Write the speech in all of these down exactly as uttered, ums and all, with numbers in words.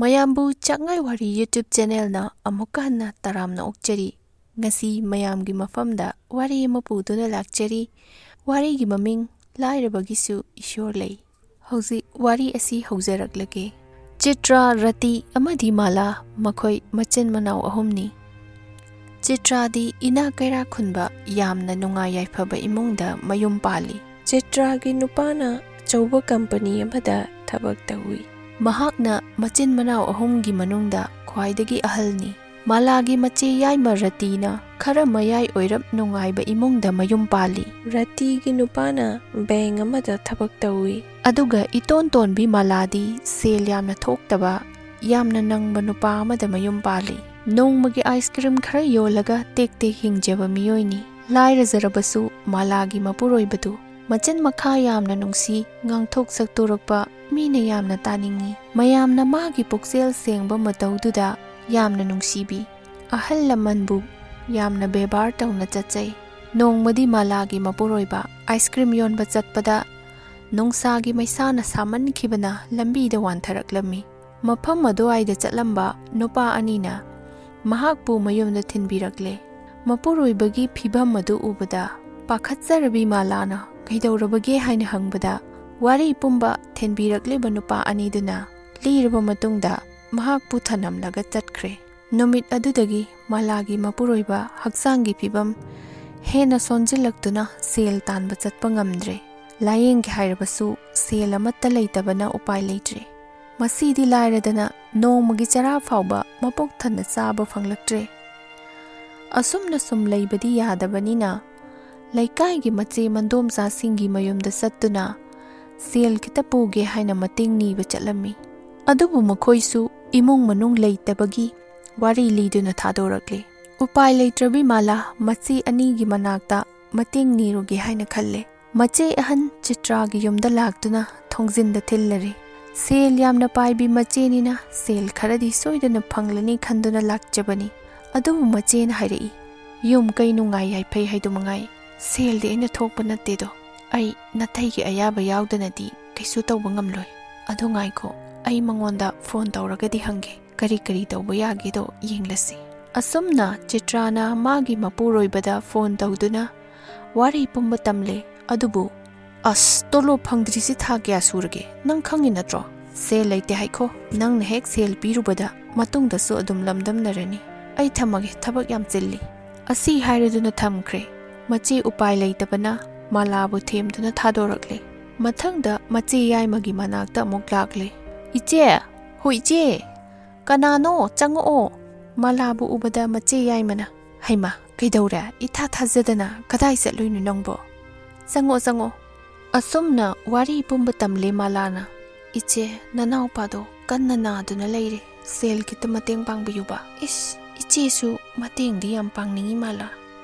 ꯃꯌꯥꯝꯕꯨ ꯆꯥꯛꯉꯥꯏ ꯋꯥꯔꯤ YouTube ꯆꯦꯅꯦꯜꯅ ꯑꯃꯨꯛꯀ ꯍꯟꯅ ꯇꯔꯥꯝꯅ ꯑꯣꯛꯆꯔꯤ꯫ ꯉꯁꯤ ꯃꯌꯥꯝꯒꯤ ꯃꯐꯝꯗ ꯋꯥꯔꯤ ꯑꯃ ꯄꯨꯗꯨꯅ ꯂꯥꯛꯆꯔꯤ꯫ ꯋꯥꯔꯤꯒꯤ ꯃꯃꯤꯡ ꯂꯥꯏꯔꯕꯒꯤꯁꯨ ꯏꯁꯣꯔ ꯂꯩ꯫ ꯍꯧꯖꯤꯛ ꯋꯥꯔꯤ ꯑꯁꯤ ꯍꯧꯖꯔꯛꯂꯒꯦ꯫ ꯆꯤꯇ꯭ꯔꯥ, ꯔꯇꯤ ꯑꯃꯗꯤ ꯃꯥꯂꯥ, ꯃꯈꯣꯏ ꯃꯆꯤꯟ ꯃꯅꯥꯎ ꯑꯍꯨꯝꯅꯤ꯫ ꯆꯤꯇ꯭ꯔꯥꯗꯤ ꯏꯅꯥꯛ ꯀꯩꯔꯥꯛ ꯈꯨꯟꯕ, ꯌꯥꯝꯅ ꯅꯨꯡꯉꯥꯏ ꯌꯥꯏꯐꯕ ꯏꯃꯨꯡꯗ ꯃꯌꯨꯝ ꯄꯥꯜꯂꯤ꯫ ꯆꯤꯇ꯭ꯔꯥꯒꯤ ꯅꯨꯄꯥꯅ ꯑꯆꯧꯕ ꯀꯝꯄꯅꯤ ꯑꯃꯗ ꯊꯕꯛ ꯇꯧꯏ꯫ ꯃꯍꯥꯛꯅ ꯃꯆꯤꯟ ꯃꯅꯥꯎ ꯑꯍꯨꯝꯒꯤ ꯃꯅꯨꯡꯗ ꯈ꯭ꯋꯥꯏꯗꯒꯤ ꯑꯍꯜꯅꯤ꯫ ꯃꯥꯂꯥꯒꯤ ꯃꯆꯦ ꯌꯥꯏꯃ ꯔꯇꯤꯅ ꯈꯔ ꯃꯌꯥꯏ ꯑꯣꯏꯔꯞ ꯅꯨꯡꯉꯥꯏꯕ ꯏꯃꯨꯡꯗ ꯃꯌꯨꯝ ꯄꯥꯜꯂꯤ꯫ ꯔꯇꯤꯒꯤ ꯅꯨꯄꯥꯅ ꯕꯦꯡ ꯑꯃꯗ ꯊꯕꯛ ꯇꯧꯏ꯫ ꯑꯗꯨꯒ ꯏꯇꯣꯟ ꯇꯣꯟꯕꯤ ꯃꯥꯂꯥꯗꯤ ꯁꯦꯜ ꯌꯥꯝꯅ ꯊꯣꯛꯇꯕ, ꯌꯥꯝꯅ ꯅꯪꯕ ꯅꯨꯄꯥ ꯑꯃꯗ ꯃꯌꯨꯝ ꯄꯥꯜꯂꯤ꯫ ꯅꯣꯡꯃꯒꯤ ꯑꯥꯏꯁ ꯀ꯭ꯔꯤꯝ ꯈꯔ ꯌꯣꯜꯂꯒ ꯇꯦꯛ ꯇꯦꯛ ꯍꯤꯡꯖꯕ ꯃꯤꯑꯣꯏꯅꯤ꯫ ꯂꯥꯏꯔꯖꯔꯕꯁꯨ ꯃꯥꯂꯥꯒꯤ ꯃꯄꯨꯔꯣꯏꯕꯗꯨ ꯃꯆꯤꯟ ꯃꯈꯥ ꯌꯥꯝꯅ ꯅꯨꯡꯁꯤ, ꯉꯥꯡꯊꯣꯛ ꯁꯛꯇꯣꯔꯛꯄ ꯃꯤꯅ ꯌꯥꯝꯅ ꯇꯥꯅꯤꯡꯏ꯫ ꯃꯌꯥꯝꯅ ꯃꯥꯒꯤ ꯄꯨꯛꯆꯦꯜ ꯁꯦꯡꯕ ꯃꯇꯧꯗꯨꯗ ꯌꯥꯝꯅ ꯅꯨꯡꯁꯤꯕꯤ꯫ ꯑꯍꯜ ꯂꯃꯟꯕꯨ ꯌꯥꯝꯅ ꯕꯦꯕꯥꯔ ꯇꯧꯅ ꯆꯠꯆꯩ꯫ ꯅꯣꯡꯃꯗꯤ ꯃꯥꯂꯥꯒꯤ ꯃꯄꯨꯔꯣꯏꯕ ꯑꯥꯏꯁ ꯀ꯭ꯔꯤꯝ ꯌꯣꯟꯕ ꯆꯠꯄꯗ ꯅꯨꯡꯁꯥꯒꯤ ꯃꯩꯁꯥꯅ ꯁꯥꯃꯟꯈꯤꯕꯅ ꯂꯝꯕꯤꯗ ꯋꯥꯟꯊꯔꯛꯂꯝꯃꯤ꯫ ꯃꯐꯝ ꯑꯗꯨꯋꯥꯏꯗ ꯆꯠꯂꯝꯕ ꯅꯨꯄꯥ ꯑꯅꯤꯅ ꯃꯍꯥꯛꯄꯨ ꯃꯌꯨꯝꯗ ꯊꯤꯟꯕꯤꯔꯛꯂꯦ꯫ ꯃꯄꯨꯔꯣꯏꯕꯒꯤ ꯐꯤꯚꯝ ꯑꯗꯨ ꯎꯕꯗ ꯄꯥꯈꯠꯆꯔꯕꯤ ꯃꯥꯂꯥꯅ ꯀꯩꯗꯧꯔꯕꯒꯦ ꯍꯥꯏꯅ ꯍꯪꯕꯗ, ꯋꯥꯔꯤ ꯄꯨꯝꯕ ꯊꯤꯟꯕꯤꯔꯛꯂꯤꯕ ꯅꯨꯄꯥ ꯑꯅꯤꯗꯨꯅ ꯂꯤꯔꯕ ꯃꯇꯨꯡꯗ ꯃꯍꯥꯛꯄꯨ ꯊꯅꯝꯂꯒ ꯆꯠꯈ꯭ꯔꯦ꯫ ꯅꯨꯃꯤꯠ ꯑꯗꯨꯗꯒꯤ ꯃꯥꯂꯥꯒꯤ ꯃꯄꯨꯔꯣꯏꯕ ꯍꯛꯆꯥꯡꯒꯤ ꯐꯤꯚꯝ ꯍꯦꯟꯅ ꯁꯣꯟꯖꯤꯜꯂꯛꯇꯨꯅ ꯁꯦꯜ ꯇꯥꯟꯕ ꯆꯠꯄ ꯉꯝꯗ꯭ꯔꯦ꯫ ꯂꯥꯌꯦꯡꯒꯦ ꯍꯥꯏꯔꯕꯁꯨ ꯁꯦꯜ ꯑꯃꯠꯇ ꯂꯩꯇꯕꯅ ꯎꯄꯥꯏ ꯂꯩꯇ꯭ꯔꯦ꯫ ꯃꯁꯤꯗꯤ ꯂꯥꯏꯔꯗꯅ ꯅꯣꯡꯃꯒꯤ ꯆꯔꯥ ꯐꯥꯎꯕ ꯃꯄꯨꯛ ꯊꯟꯅ ꯆꯥꯕ ꯐꯪꯂꯛꯇ꯭ꯔꯦ꯫ ꯑꯁꯨꯝꯅ ꯁꯨꯝ ꯂꯩꯕꯗꯤ ꯌꯥꯗꯕꯅꯤꯅ ꯂꯩꯀꯥꯏꯒꯤ ꯃꯆꯦ ꯃꯟꯗꯣꯝꯆꯥꯁꯤꯡꯒꯤ ꯃꯌꯨꯝꯗ ꯆꯠꯇꯨꯅ ꯁꯦꯜ ꯈꯤꯇ ꯄꯨꯒꯦ ꯍꯥꯏꯅ ꯃꯇꯦꯡ ꯅꯤꯕ ꯆꯠꯂꯝꯃꯤ꯫ ꯑꯗꯨꯕꯨ ꯃꯈꯣꯏꯁꯨ ꯏꯃꯨꯡ ꯃꯅꯨꯡ ꯂꯩꯇꯕꯒꯤ ꯋꯥꯔꯤ ꯂꯤꯗꯨꯅ ꯊꯥꯗꯣꯔꯛꯂꯦ꯫ ꯎꯄꯥꯏ ꯂꯩꯇ꯭ꯔꯕꯤ ꯃꯥꯂꯥ ꯃꯆꯦ ꯑꯅꯤꯒꯤ ꯃꯅꯥꯛꯇ ꯃꯇꯦꯡ ꯅꯤꯔꯨꯒꯦ ꯍꯥꯏꯅ ꯈꯜꯂꯦ꯫ ꯃꯆꯦ ꯑꯍꯟ ꯆꯤꯇ꯭ꯔꯥꯒꯤ ꯌꯨꯝꯗ ꯂꯥꯛꯇꯨꯅ ꯊꯣꯡꯖꯤꯟꯗ ꯊꯤꯜꯂꯔꯦ꯫ ꯁꯦꯜ ꯌꯥꯝꯅ ꯄꯥꯏꯕꯤ ꯃꯆꯦꯅꯤꯅ ꯁꯦꯜ ꯈꯔꯗꯤ ꯁꯣꯏꯗꯅ ꯐꯪꯂꯅꯤ ꯈꯟꯗꯨꯅ ꯂꯥꯛꯆꯕꯅꯤ꯫ ꯑꯗꯨꯕꯨ ꯃꯆꯦꯅ ꯍꯥꯏꯔꯛꯏ, "ꯌꯨꯝ ꯀꯩ ꯅꯨꯡꯉꯥꯏ ꯌꯥꯏꯐꯩ ꯍꯥꯏꯗꯨ ꯃꯉꯥꯏ꯫ ꯁꯦꯜꯗꯤ ꯑꯩꯅ ꯊꯣꯛꯄ ꯅꯠꯇꯦꯗꯣ꯫ ꯑꯩ ꯅꯥꯇꯩꯒꯤ ꯑꯌꯥꯕ ꯌꯥꯎꯗꯅꯗꯤ ꯀꯩꯁꯨ ꯇꯧꯕ ꯉꯝꯂꯣꯏ꯫ ꯑꯗꯨ ꯉꯥꯏꯈꯣ, ꯑꯩ ꯃꯉꯣꯟꯗ ꯐꯣꯟ ꯇꯧꯔꯒꯗꯤ ꯍꯪꯒꯦ, ꯀꯔꯤ ꯀꯔꯤ ꯇꯧꯕ ꯌꯥꯒꯦꯗꯣ ꯌꯦꯡꯂꯁꯤ꯫ ꯑꯁꯨꯝꯅ ꯆꯤꯇ꯭ꯔꯥꯅ ꯃꯥꯒꯤ ꯃꯄꯨꯔꯣꯏꯕꯗ ꯐꯣꯟ ꯇꯧꯗꯨꯅ ꯋꯥꯔꯤ ꯄꯨꯝꯕ ꯇꯝꯂꯦ꯫ ꯑꯗꯨꯕꯨ, "ꯑꯁ, ꯇꯣꯂꯣꯞ ꯐꯪꯗ꯭ꯔꯤꯁꯤ ꯊꯥ ꯀꯌꯥ ꯁꯨꯔꯒꯦ? ꯅꯪ ꯈꯪꯉꯤ ꯅꯠꯇ꯭ꯔꯣ? ꯁꯦꯜ ꯂꯩꯇꯦ ꯍꯥꯏꯈꯣ꯫ ꯅꯪꯅ ꯍꯦꯛ ꯁꯦꯜ ꯄꯤꯔꯨꯕꯗ ꯃꯇꯨꯡꯗꯁꯨ ꯑꯗꯨꯝ ꯂꯝꯗꯝꯅꯔꯅꯤ꯫ ꯑꯩ ꯊꯝꯃꯒꯦ, ꯊꯕꯛ ꯌꯥꯝ ꯆꯤꯜꯂꯤ"꯫ ꯑꯁꯤ ꯍꯥꯏꯔꯗꯨꯅ ꯊꯝꯈ꯭ꯔꯦ꯫ ꯃꯆꯦ ꯎꯄꯥꯏ ꯂꯩꯇꯕꯅ ꯃꯥꯂꯥꯕꯨ ꯊꯦꯝꯗꯨꯅ ꯊꯥꯗꯣꯔꯛꯂꯦ꯫ ꯃꯊꯪꯗ ꯃꯆꯦ ꯌꯥꯏꯃꯒꯤ ꯃꯅꯥꯛꯇ ꯑꯃꯨꯛ ꯂꯥꯛꯂꯦ꯫ "ꯏꯆꯦ! ꯍꯣ ꯏꯆꯦ! ꯀꯅꯥꯅꯣ? ꯆꯪꯉꯛꯑꯣ!" ꯃꯥꯂꯥꯕꯨ ꯎꯕꯗ ꯃꯆꯦ ꯌꯥꯏꯃꯅ, "ꯍꯩꯃꯥ, ꯀꯩꯗꯧꯔꯦ? ꯏꯊꯥ ꯊꯥꯖꯗꯅ ꯀꯗꯥꯏ ꯆꯠꯂꯨꯏꯅꯣ ꯅꯪꯕꯣ? ꯆꯪꯉꯛꯑꯣ, ꯆꯪꯉꯛꯑꯣ"꯫ ꯑꯁꯨꯝꯅ ꯋꯥꯔꯤ ꯄꯨꯝꯕ ꯇꯝꯂꯦ ꯃꯥꯂꯥꯅ꯫ "ꯏꯆꯦ, ꯅꯅꯥꯎꯄꯥꯗꯣ ꯀꯟꯅ ꯅꯥꯗꯨꯅ ꯂꯩꯔꯦ꯫ ꯁꯦꯜ ꯈꯤꯇ ꯃꯇꯦꯡ ꯄꯥꯡꯕꯤꯌꯨꯕ"꯫ "ꯏꯁ, ꯏꯆꯦꯁꯨ ꯃꯇꯦꯡꯗꯤ ꯌꯥꯝ ꯄꯥꯡꯅꯤꯡꯉꯤ ꯃꯥꯂꯥ꯫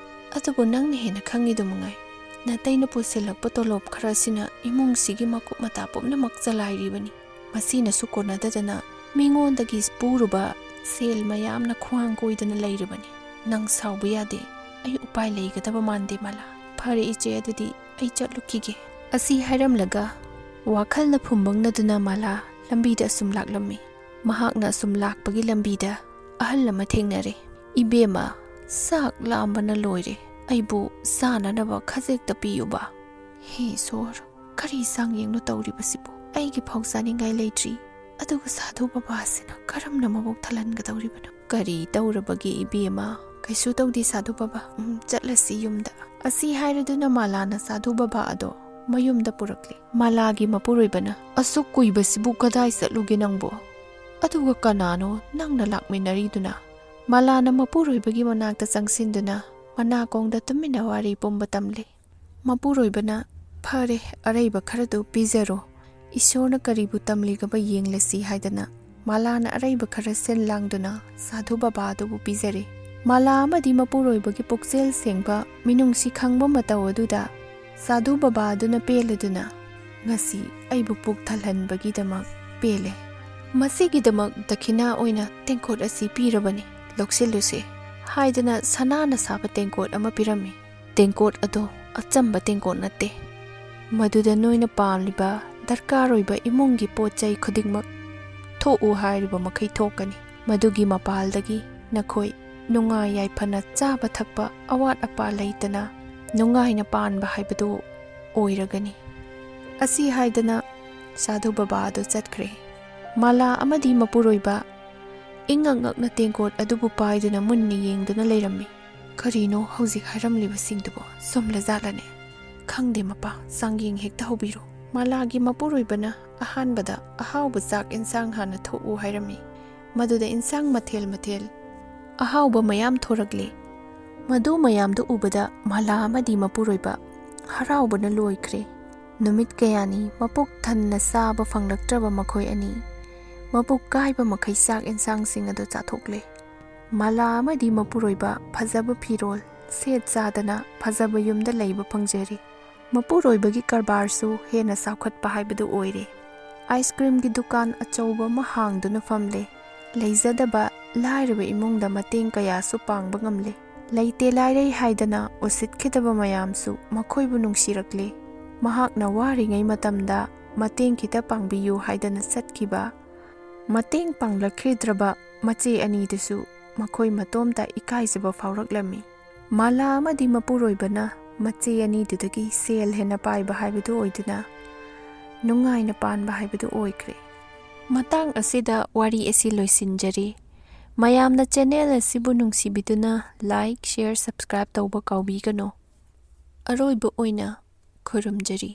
ꯑꯗꯨꯕꯨ ꯅꯪꯅ ꯍꯦꯟꯅ ꯈꯪꯉꯤꯗꯨ ꯃꯉꯥꯏ꯫ ꯅꯥꯇꯩꯅ ꯄꯨꯁꯤꯜꯂꯛꯄ ꯇꯣꯂꯣꯞ ꯈꯔꯁꯤꯅ ꯏꯃꯨꯡꯁꯤꯒꯤ ꯃꯀꯨꯞ ꯃꯇꯥ ꯄꯨꯝꯅꯃꯛ ꯆꯂꯥꯏꯔꯤꯕꯅꯤ꯫ ꯃꯁꯤꯅꯁꯨ ꯀꯣꯟꯅꯗꯗꯅ ꯃꯤꯉꯣꯟꯗꯒꯤ ꯄꯨꯔꯨꯕ ꯁꯦꯜ ꯃꯌꯥꯝꯅ ꯈ꯭ꯋꯥꯡ ꯀꯣꯏꯗꯅ ꯂꯩꯔꯕꯅꯤ꯫ ꯅꯪ ꯁꯥꯎꯕ ꯌꯥꯗꯦ꯫ ꯑꯩ ꯎꯄꯥꯏ ꯂꯩꯒꯗꯕ ꯃꯥꯟꯗꯦ ꯃꯥꯂꯥ꯫ ꯐꯔꯦ ꯏꯆꯦ, ꯑꯗꯨꯗꯤ ꯑꯩ ꯆꯠꯂꯨꯈꯤꯒꯦ"꯫ ꯑꯁꯤ ꯍꯥꯏꯔꯝꯂꯒ ꯋꯥꯈꯜꯅ ꯐꯨꯝꯕꯪꯅꯗꯨꯅ ꯃꯥꯂꯥ ꯂꯝꯕꯤꯗ ꯑꯁꯨꯝ ꯂꯥꯛꯂꯝꯃꯤ꯫ ꯃꯍꯥꯛꯅ ꯑꯁꯨꯝ ꯂꯥꯛꯄꯒꯤ ꯂꯝꯕꯤꯗ ꯑꯍꯜ ꯑꯃ ꯊꯦꯡꯅꯔꯦ꯫ "ꯏꯕꯦꯝꯃ, ꯆꯥꯛ ꯂꯥꯝꯕꯅ ꯂꯣꯏꯔꯦ꯫ ꯑꯩꯕꯨ ꯆꯥꯅꯅꯕ ꯈꯖꯤꯛꯇ ꯄꯤꯌꯨꯕ"꯫ ꯍꯦ ꯏꯁꯣꯔ, ꯀꯔꯤ ꯆꯥꯡꯌꯦꯡꯅꯣ ꯇꯧꯔꯤꯕꯁꯤꯕꯨ? ꯑꯩꯒꯤ ꯐꯥꯎ ꯆꯥꯅꯤꯡꯉꯥꯏ ꯂꯩꯇ꯭ꯔꯤ, ꯑꯗꯨꯒ ꯁꯥꯙꯨ ꯕꯕꯥꯁꯤꯅ ꯀꯔꯝꯅ ꯃꯕꯨꯛ ꯊꯜꯍꯟꯒꯗꯧꯔꯤꯕꯅꯣ? "ꯀꯔꯤ ꯇꯧꯔꯕꯒꯦ ꯏꯕꯦꯝꯃ? ꯀꯩꯁꯨ ꯇꯧꯗꯦ ꯁꯥꯙꯨ ꯕꯕꯥ꯫ ꯎꯝ, ꯆꯠꯂꯁꯤ ꯌꯨꯝꯗ"꯫ ꯑꯁꯤ ꯍꯥꯏꯔꯗꯨꯅ ꯃꯥꯂꯥꯅ ꯁꯥꯙꯨ ꯕꯕꯥ ꯑꯗꯣ ꯃꯌꯨꯝꯗ ꯄꯨꯔꯛꯂꯦ꯫ ꯃꯥꯂꯥꯒꯤ ꯃꯄꯨꯔꯣꯏꯕꯅ, "ꯑꯁꯨꯛ ꯀꯨꯏꯕꯁꯤꯕꯨ ꯀꯗꯥꯏ ꯆꯠꯂꯨꯒꯦ ꯅꯪꯕꯣ? ꯑꯗꯨꯒ ꯀꯅꯥꯅꯣ ꯅꯪꯅ ꯂꯥꯛꯃꯤꯟꯅꯔꯤꯗꯨꯅ?" ꯃꯥꯂꯥꯅ ꯃꯄꯨꯔꯣꯏꯕꯒꯤ ꯃꯅꯥꯛꯇ ꯆꯪꯁꯤꯟꯗꯨꯅ ꯃꯅꯥꯀꯣꯡꯗ ꯇꯨꯃꯤꯟꯅ ꯋꯥꯔꯤ ꯄꯨꯝꯕ ꯇꯝꯂꯤ꯫ ꯃꯄꯨꯔꯣꯏꯕꯅ, "ꯐꯔꯦ, ꯑꯔꯩꯕ ꯈꯔꯗꯨ ꯄꯤꯖꯔꯣ꯫ ꯏꯁꯣꯔꯅ ꯀꯔꯤꯕꯨ ꯇꯝꯂꯤꯒꯕ ꯌꯦꯡꯂꯁꯤ" ꯍꯥꯏꯗꯅ ꯃꯥꯂꯥꯅ ꯑꯔꯩꯕ ꯈꯔ ꯁꯤꯜ ꯂꯥꯡꯗꯨꯅ ꯁꯥꯙꯨ ꯕꯕꯥ ꯑꯗꯨꯕꯨ ꯄꯤꯖꯔꯦ꯫ ꯃꯥꯂꯥ ꯑꯃꯗꯤ ꯃꯄꯨꯔꯣꯏꯕꯒꯤ ꯄꯨꯛꯆꯦꯜ ꯁꯦꯡꯕ, ꯃꯤꯅꯨꯡꯁꯤ ꯈꯪꯕ ꯃꯇꯧ ꯑꯗꯨꯗ ꯁꯥꯙꯨ ꯕꯕꯥ ꯑꯗꯨꯅ ꯄꯦꯜꯂꯗꯨꯅ, "ꯉꯁꯤ ꯑꯩꯕꯨ ꯄꯨꯛ ꯊꯜꯍꯟꯕꯒꯤꯗꯃꯛ ꯄꯦꯜꯂꯦ꯫ ꯃꯁꯤꯒꯤꯗꯃꯛ ꯗꯈꯤꯅꯥ ꯑꯣꯏꯅ ꯇꯦꯡꯀꯣꯠ ꯑꯁꯤ ꯄꯤꯔꯕꯅꯤ, ꯂꯧꯁꯤꯜꯂꯨꯁꯦ" ꯍꯥꯏꯗꯅ ꯁꯅꯥꯅ ꯁꯥꯕ ꯇꯦꯡꯀꯣꯠ ꯑꯃ ꯄꯤꯔꯝꯃꯤ꯫ ꯇꯦꯡꯀꯣꯠ ꯑꯗꯣ ꯑꯆꯝꯕ ꯇꯦꯡꯀꯣꯠ ꯅꯠꯇꯦ꯫ ꯃꯗꯨꯗ ꯅꯣꯏꯅ ꯄꯥꯝꯂꯤꯕ ꯗꯔꯀꯥꯔ ꯑꯣꯏꯕ ꯏꯃꯨꯡꯒꯤ ꯄꯣꯠ ꯆꯩ ꯈꯨꯗꯤꯡꯃꯛ ꯊꯣꯛꯎ ꯍꯥꯏꯔꯤꯕ ꯃꯈꯩ ꯊꯣꯛꯀꯅꯤ꯫ ꯃꯗꯨꯒꯤ ꯃꯄꯥꯜꯗꯒꯤ ꯅꯈꯣꯏ ꯅꯨꯡꯉꯥꯏ ꯌꯥꯏꯐꯅ ꯆꯥꯕ ꯊꯛꯄ ꯑꯋꯥꯠ ꯑꯄꯥ ꯂꯩꯇꯅ ꯅꯨꯡꯉꯥꯏꯅ ꯄꯥꯟꯕ ꯍꯥꯏꯕꯗꯨ ꯑꯣꯏꯔꯒꯅꯤ꯫ ꯑꯁꯤ ꯍꯥꯏꯗꯅ ꯁꯥꯙꯨ ꯕꯕꯥ ꯑꯗꯨ ꯆꯠꯈ꯭ꯔꯦ꯫ ꯃꯥꯂꯥ ꯑꯃꯗꯤ ꯃꯄꯨꯔꯣꯏꯕ ꯏꯪꯉꯛ ꯉꯛꯅ ꯇꯦꯡꯀꯣꯠ ꯑꯗꯨꯕꯨ ꯄꯥꯏꯗꯨꯅ ꯃꯨꯟꯅ ꯌꯦꯡꯗꯨꯅ ꯂꯩꯔꯝꯃꯤ꯫ "ꯀꯔꯤꯅꯣ ꯍꯧꯖꯤꯛ ꯍꯥꯏꯔꯝꯂꯤꯕꯁꯤꯡꯗꯨꯕꯣ? ꯆꯨꯝꯂꯖꯥꯠꯂꯅꯦ?" "ꯈꯪꯗꯦ ꯃꯄꯥ, ꯆꯥꯡꯌꯦꯡ ꯍꯦꯛꯇ ꯍꯧꯕꯤꯔꯣ꯫" ꯃꯥꯂꯥꯒꯤ ꯃꯄꯨꯔꯣꯏꯕꯅ ꯑꯍꯥꯟꯕꯗ ꯑꯍꯥꯎꯕ ꯆꯥꯛ ꯏꯟꯁꯥꯡ ꯍꯥꯟꯅ ꯊꯣꯛꯎ ꯍꯥꯏꯔꯝꯃꯤ꯫ ꯃꯗꯨꯗ ꯏꯟꯁꯥꯡ ꯃꯊꯦꯜ ꯃꯊꯦꯜ ꯑꯍꯥꯎꯕ ꯃꯌꯥꯝ ꯊꯣꯔꯛꯂꯦ꯫ ꯃꯗꯨ ꯃꯌꯥꯝꯗꯨ ꯎꯕꯗ ꯃꯥꯂꯥ ꯑꯃꯗꯤ ꯃꯄꯨꯔꯣꯏꯕ ꯍꯔꯥꯎꯕꯅ ꯂꯣꯏꯈ꯭ꯔꯦ꯫ ꯅꯨꯃꯤꯠ ꯀꯌꯥꯅꯤ ꯃꯄꯨꯛ ꯊꯟꯅ ꯆꯥꯕ ꯐꯪꯂꯛꯇ꯭ꯔꯕ ꯃꯈꯣꯏ ꯑꯅꯤ ꯃꯄꯨꯛ ꯀꯥꯏꯕ ꯃꯈꯩ ꯆꯥꯛ ꯏꯟꯁꯥꯡꯁꯤꯡ ꯑꯗꯨ ꯆꯥꯊꯣꯛꯂꯦ꯫ ꯃꯥꯂꯥ ꯑꯃꯗꯤ ꯃꯄꯨꯔꯣꯏꯕ ꯐꯖꯕ ꯐꯤꯔꯣꯜ ꯁꯦꯠ ꯆꯥꯗꯅ ꯐꯖꯕ ꯌꯨꯝꯗ ꯂꯩꯕ ꯐꯪꯖꯔꯦ꯫ ꯃꯄꯨꯔꯣꯏꯕꯒꯤ ꯀꯔꯕꯥꯔꯁꯨ ꯍꯦꯟꯅ ꯆꯥꯎꯈꯠꯄ ꯍꯥꯏꯕꯗꯨ ꯑꯣꯏꯔꯦ꯫ ꯑꯥꯏꯁ ꯀ꯭ꯔꯤꯝꯒꯤ ꯗꯨꯀꯥꯟ ꯑꯆꯧꯕ ꯑꯃ ꯍꯥꯡꯗꯨꯅ ꯐꯝꯂꯦ꯫ ꯂꯩꯖꯗꯕ ꯂꯥꯏꯔꯕ ꯏꯃꯨꯡꯗ ꯃꯇꯦꯡ ꯀꯌꯥꯁꯨ ꯄꯥꯡꯕ ꯉꯝꯂꯦ꯫ ꯂꯩꯇꯦ ꯂꯥꯏꯔꯩ ꯍꯥꯏꯗꯅ ꯎꯁꯤꯠꯈꯤꯗꯕ ꯃꯌꯥꯝꯁꯨ ꯃꯈꯣꯏꯕꯨ ꯅꯨꯡꯁꯤꯔꯛꯂꯦ꯫ ꯃꯍꯥꯛꯅ ꯋꯥꯔꯤꯉꯩ ꯃꯇꯝꯗ ꯃꯇꯦꯡ ꯈꯤꯇ ꯄꯥꯡꯕꯤꯌꯨ ꯍꯥꯏꯗꯅ ꯆꯠꯈꯤꯕ, ꯃꯇꯦꯡ ꯄꯥꯡꯂꯛꯈꯤꯗ꯭ꯔꯕ ꯃꯆꯦ ꯑꯅꯤꯗꯨꯁꯨ ꯃꯈꯣꯏ ꯃꯇꯣꯝꯇ ꯏꯀꯥꯏꯖꯕ ꯐꯥꯎꯔꯛꯂꯝꯃꯤ꯫ ꯃꯥꯂꯥ ꯑꯃꯗꯤ ꯃꯄꯨꯔꯣꯏꯕꯅ ꯃꯆꯦ ꯑꯅꯤꯗꯨꯗꯒꯤ ꯁꯦꯜ ꯍꯦꯟꯅ ꯄꯥꯏꯕ ꯍꯥꯏꯕꯗꯨ ꯑꯣꯏꯗꯨꯅ ꯅꯨꯡꯉꯥꯏꯅ ꯄꯥꯟꯕ ꯍꯥꯏꯕꯗꯨ ꯑꯣꯏꯈ꯭ꯔꯦ꯫ ꯃꯇꯥꯡ ꯑꯁꯤꯗ ꯋꯥꯔꯤ ꯑꯁꯤ ꯂꯣꯏꯁꯤꯟꯖꯔꯤ꯫ ꯃꯌꯥꯝꯅ ꯆꯦꯅꯦꯜ ꯑꯁꯤꯕꯨ ꯅꯨꯡꯁꯤꯕꯤꯗꯨꯅ like, share, subscribe ꯇꯧꯕ ꯀꯥꯎꯕꯤꯒꯅꯨ꯫ ꯑꯔꯣꯏꯕ ꯑꯣꯏꯅ ꯈꯨꯔꯨꯝꯖꯔꯤ꯫